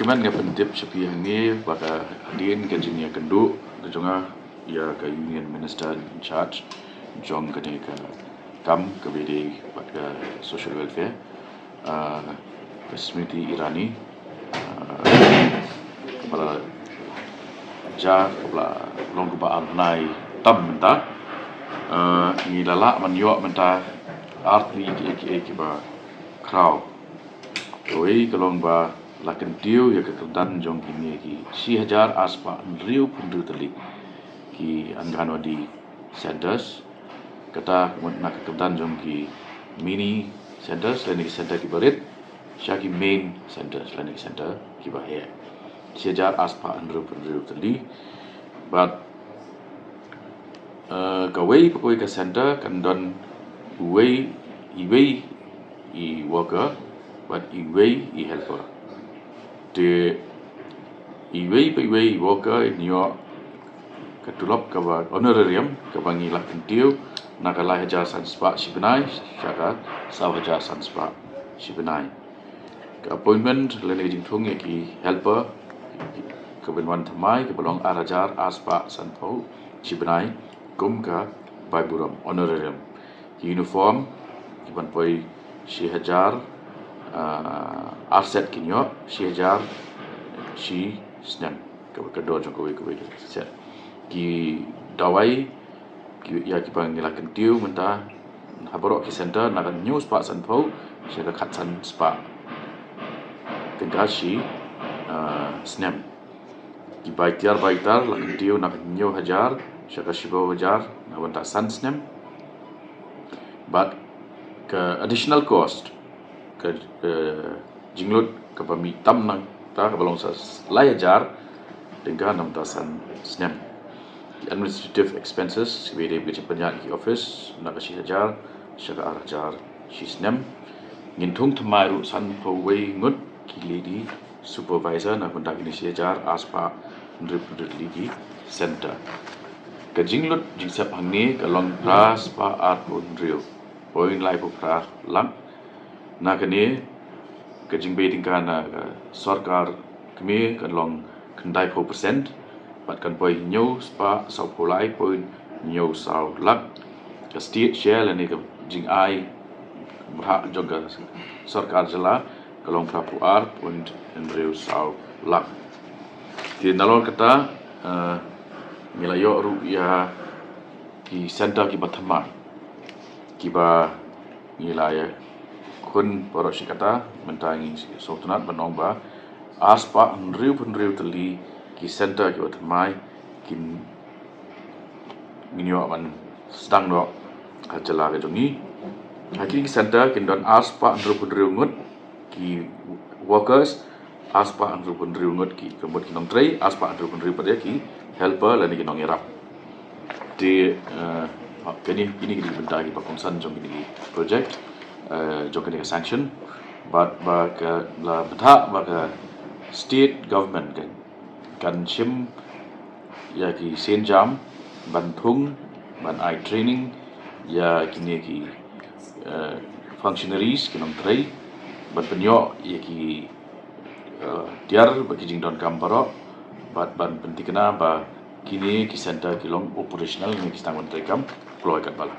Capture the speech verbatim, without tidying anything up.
Mynta nga pyntip sha phi hangne ba ka hadien ka jingïakynduh ka jong nga ïa ka Union Minister in charge jong kane ka kam kaba ïadei bad ka social welfare, ah, ka Smriti Irani, ah, kaba la jia, kaba la long kaba ar bnai tam mynta. Ah, ngi la lah ban ïoh mynta artylli kiei kiei kiba khraw. Kawei ka long ba la kyntiew ïa ka kyrdan jong kine ki shi hajar ar spah hynriewphew hynriew tylli ki Anganwadi centers. Kata na ka kyrdan jong ki mini centers lane ki center kiba rit sha ki main centers lane ki center kiba heh. Shi hajar ar spah hynriewphew hynriew tylli. Bad, eh, kawei pa kawei ka center kan don uwei, iwei i worker bad iwei i helper. Te iwei pa iwei i worker in ïoh ka tulop kaba honorarium kaba ngi la kyntiew na ka lai hajar san spah shi bnai sha ka saw hajar san spah shi bnai. Ka appointment lane ka jingthung ïa ki helper kaban wan thymmai kaba long ar hajar ar spah sanphew shi bnai kum ka bai burom, honorarium. Ki uniform kiban poi shi hajar, ah, ar set kin ïoh, shi hajar shi snem. Ka, ka dor jong kawei kawei ka set. Ki dawai ki, ïa kiba ngi la kyntiew mynta ha baroh ki center na ka hynñiew spah sanphew sha ka khatsan spah tyngka shi, ah, snem. Ki bai tiar bai tar la kyntiew na ka hynñiew hajar sha ka shiphew hajar na ka bynta san snem. Bad ka additional cost ka, eh, jinglut kaba mih tam nangta kaba long sa lai hajar tyngka na ka bynta san snem. Ki administrative expenses kiba ïadei bad ka jingpynïaid ki office na ka shi hajar sha ka ar hajar shi snem. Ngin thung thymmai ruh sanphew wei ngut ki lady supervisor na ka bynta kine shi hajar ar spah hynriewphew hynriew tylli ki center. Ka jinglut jingsep hangne ka long phra spah arphew hynriew point laiphew phra lak. Na kane ka jingbei tyngka na ka sorkar kmie kan long khyndaiphew percent bad kan poi hynñiew spah sawphew lai point hynñiew saw lak. Ka state share lane ka jingai bhah jong ka sorkar jylla ka long phraphew ar point hynriew saw lak. Te nalor kata, eh, ngi la ïoh ruh ïa ki center kiba thymmai kiba ngi la ïakhun baroh shi katta. Mynta ngi sngewtynnat ban ong ba ar spah hynriewphew hynriew tylli ki center kiba thymmai kin ngin ïoh ban sdang noh ha jylla ka jong ngi. Ha kine ki center kin don ar spah hynriewphew hynriew ngut ki workers, ar spah hynriewphew hynriew ngut ki, ka mut ki nongtrei, ar spah hynriewphew hynriew pat ki helper lane ki nongïarap. Te, eh, kine, kine ki dei ki bynta kiba kongsan jong kine ki project, eh, jong kine ki sanction. Bad ba ka la bthah ba ka state government ka kan shim ïa ki sienjam ban thung, ban ai training ïa kine ki, eh, functionaries, ki nongtrei, ban pynïoh ïa ki, eh, tiar bad ki jingdonkam baroh, bad ban pynthikna ba kine ki center ki long operational ne ki sdang ban treikam kloi katba lah.